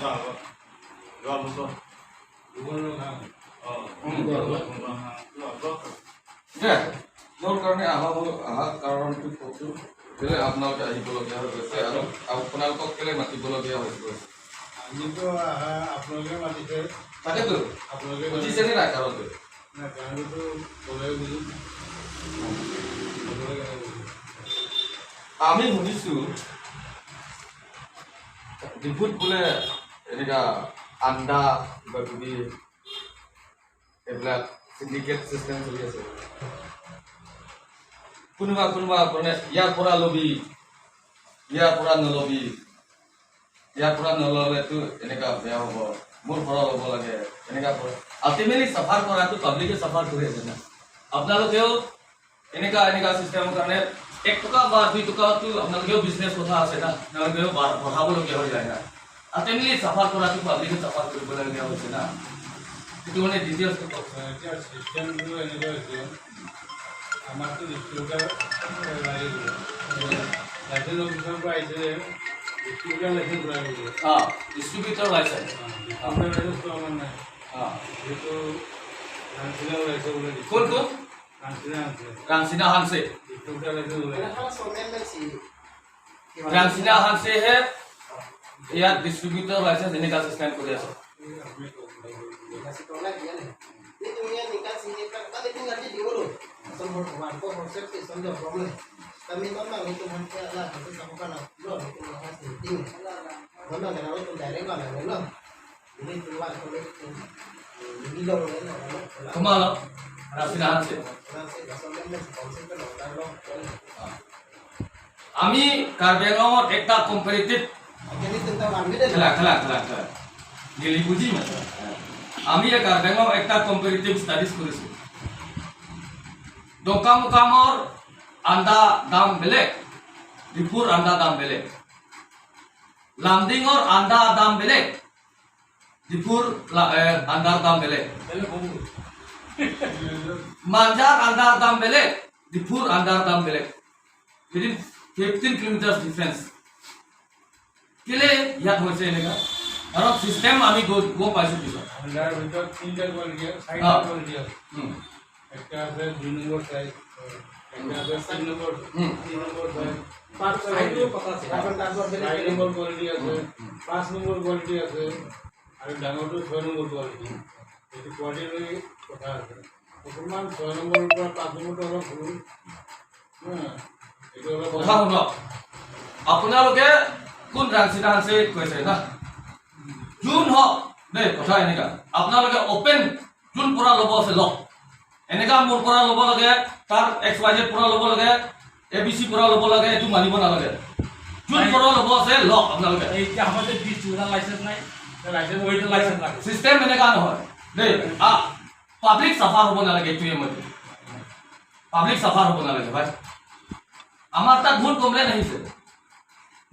যোৱা বছৰ। অঁ। দে, মোৰ কাৰণে অহা হ'ল, অহা কাৰণটো কওকচোন। কেলে আপোনালোকে আহিবলগীয়া হৈ গৈছে আৰু আপোনালোকক কেলে মাতিবলগীয়া হৈ গৈছে? আমিতো আহা, আপোনালোকে মাতিছে। তাকেতো। আপোনালোকে। বুজিছেনে নাই কাৰণটো? নাই, কাৰণটোতো ক'লে বুজিম, নক'লে কেনেকৈ বুজিম? আমি শুনিছোঁ ডিফুত বোলে এনেকুৱা আণ্ডা কিবা কিবি এইবিলাক চিণ্ডিকেট চিষ্টেম চলি আছে। কোনোবা কোনোবা মানে ইয়াৰ পৰা ল'বি, ইয়াৰ পৰা নল'বি, ইয়াৰ পৰা নল'লেতো এনেকুৱা বেয়া হ'ব, মোৰ পৰা ল'ব লাগে, এনেকুৱা কৰে। আল্টিমেটলি চাফাৰ কৰাটো পাব্লিকে চাফাৰ কৰি আছে না। আপোনালোকেও এনেকুৱা এনেকুৱা চিষ্টেমৰ কাৰণে 1 টকা বা 2 টকাটো আপোনালোকেও বিজনেছ কথা আছে না, আপোনালোকেও বঢ়াবলগীয়া হৈ যায় না। আল্টিমেটলি চাফাৰ কৰাটো পাব্লিকে চাফাৰ কৰিবলগীয়া হৈছে না। সেইটো মানে ডিটেইলছটো কওক। এতিয়া চিষ্টেমটো এনেকুৱা হৈছে, আমাৰতো ডিষ্ট্ৰিবিউটাৰ লাগিব, লাইচেঞ্চ অফিচৰ পৰা আহিছে যে ডিষ্ট্ৰিবিউটাৰ লাইচেঞ্চ লাগিব। অঁ, ডিষ্ট্ৰিবিউটৰ লাইচেঞ্চ। ডিষ্ট্ৰিবিউটাৰ লাইচেঞ্চটো আমাৰ নাই। যিহেতু ৰাংচিনা ওলাইছে বোলে। কোন কোন? ৰাংচিনা আছে। ৰাংচিনা হানছে। ডিষ্ট্ৰিবিউটাৰ লাইচেঞ্চ ওলাইছে। ৰাংচিনা হানছেহে ইয়াত ডিষ্ট্ৰিবিউটৰ লাইচেঞ্চ এনেকুৱা চিষ্টেম কৰি আছে। আপুনি কওক। Kasih tau lagi ya nih. Ini tuh ya nih kan sini kan kan itu ngerti di dulu. Semua warga konsep sih semua problem. Kami memang itu nanti lah itu sama kan lo itu masih ting. Mana kan itu direct lah lo. Ini keluar kalau itu ini lo lo lo. তোমাল ৰাংচিনা হানছে। Konsep lo lo. আমি কাৰ্বি আংলঙত একটা comparative Jadi tentang ambil deh. খেলা খেলা খেলা খেলা গেলি বুজি মানে আমি এই কাৰ্বি আংলঙত একটা কম্পেৰিটিভ ষ্টাডিজ কৰিছোঁ। ডকামুকামৰ আণ্ডা দাম বেলেগ, ডিফুৰ আণ্ডা দাম বেলেগ। লামডিঙৰ আণ্ডা দাম বেলেগ, ডিফুৰ আণ্ডাৰ দাম বেলেগ। মাঞ্জাৰ আণ্ডাৰ দাম বেলেগ, ডিফুৰ আণ্ডাৰ দাম বেলেগ, উইদিন 15 কিলোমিটাৰ ডিফাৰেঞ্চ। কেলে ইয়াত হৈছে এনেকুৱা? কাৰণ চিষ্টেম আমি গম পাইছোঁ পিছত। আণ্ডাৰ ভিতৰত তিনিটা কোৱালিটি, চাৰিটা কোৱালিটি আছে। একটা আছে 2 নম্বৰ চাইজ, একটা আছে 3 number, 3 number size, 4 number quality আছে, 5 নম্বৰ কোৱালিটি আছে আৰু ডাঙৰটো 6 নম্বৰ কোৱালিটি। এইটো কোৱালিটি লৈ কথা আছে। অকণমান 6 নম্বৰৰ পৰা 5 নম্বৰটো অলপ সৰু হা, এইটো অলপ। কথা শুনক, আপোনালোকে কোন ৰাংচিনা হানছে কৈছে না, যোন হওক দেই, কথা এনেকা, আপোনালোকে অপেন যোন পৰা ল'ব আছে লওক। এনেকা মোৰ পৰা ল'ব লাগে, তাৰ এক্স ৱাই জেড পৰা ল'ব লাগে, এ বি চি পৰা ল'ব লাগে, এইটো মানিব নালাগে। যোন পৰা ল'ব আছে লওক আপোনালোকে। এতিয়া আমাদের ডিস্ট্রিবিউটার লাইসেন্স নাই। লাইচেঞ্চ। ওইটা লাইসেন্স লাগে। চিষ্টেম এনেকা নহয় দেই। পাব্লিক চাফাৰ হ'ব নালাগে, এইটোৱে মই। পাব্লিক চাফাৰ হ'ব নালাগে ভাই। আমাৰ তাত বহুত কমপ্লেইন আহিছে,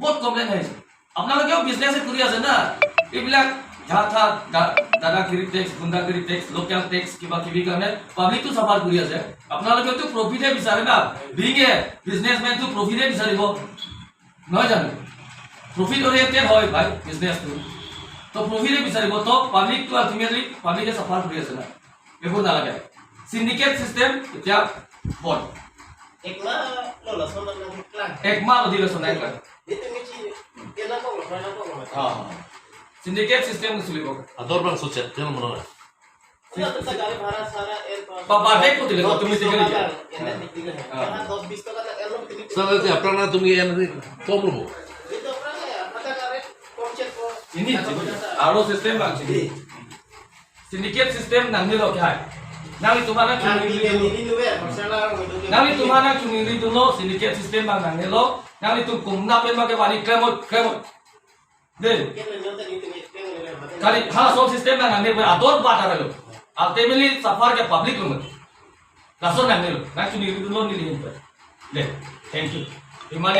বহুত কমপ্লেইন আহিছে। আপোনালোকেও বিজনেছ কৰি আছে না। এইবিলাক ঝা থা দাদাগিৰি টেক্স, গুণ্ডাগিৰি টেক্স, লোকেল টেক্স কিবা কিবি কাৰণে পাব্লিকটো চাফাৰ কৰি আছে। আপোনালোকেতো প্ৰফিটে বিচাৰে না। বিং এ বিজনেছমেনটো প্ৰফিটে বিচাৰিব নহয় জানো? প্ৰফিট অৰিয়েণ্টেড হয় ভাই বিজনেছটো, তো প্ৰফিটে বিচাৰিব। তো পাব্লিকটো আল্টিমেটলি পাব্লিকে চাফাৰ কৰি আছে না। এইবোৰ নালাগে। চিণ্ডিকেট চিষ্টেম এতিয়া বন্ধ। একমাহ ললচন না। একমাহ অধিবেশন নাই কয়। Itu mici kena kok mana kok. Syndicate system চলিব। আদর বাং সোচে তেল মনে হয়। গাড়ি ভাড়া সারা এর বা বাদে কত দিলে তুমি থেকে লিখে। 10-20 টাকা এর স্যার, আপনারা তুমি এনে কম লব। ini aro system bang syndicate system nang ni lo kya nang itu mana nang itu mana chuni tu lo syndicate system bang nang ni lo nang itu kumna pen ma ke wani kremot kremot de kali ha so system nang ni ador bat are lo ultimately suffer ke public lo laso nang ni lo nang chuni tu lo ni lihin de. Thank you. ইমানে।